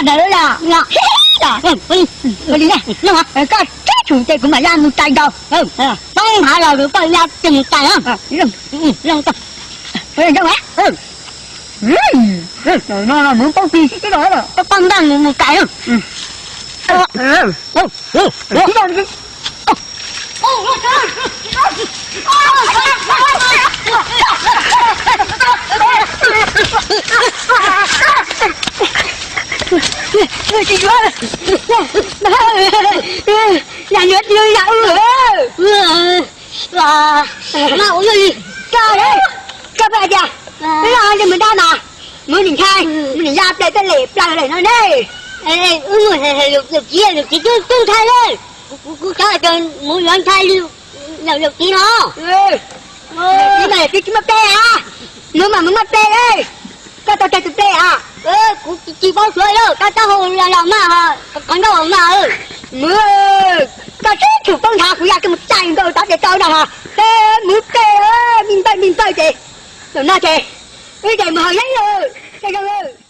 Ntawd los, los, los, ua li ne, koj tib tshum ces kuv mam li mus tais nkaus. Poob hav los koj li ces mus tais na. Zoo, no mus poob plig xwb los, poob npaj mus mus tais na. Yam yuav dlws yam u. Mas ua li, koj, koj pheej hais tias, mus dab mas, mus nim ntshai, mus nim ya plaws tej lem plaws lawm no ne. Wb mus, yawm txiv, yawm txiv tub ntshai na. Kuv, kuv cov mus yuav ntshai li yawm txiv no. Yawm txiv mas yawm txiv tsis muaj ple a, mus mas mus muaj ple. Koj tau tag tus ple a? Kuv tsis paub suav lawm, koj taub hau los los mas, qhov ncauj mas. Mus, koj tib tshum poob nthav kuv ya koj mus tais nkaus tod ces tau no. Mus ple, me npawj me npawj ces, zaum no ces wb ces mus haus yeeb lawm, zoo.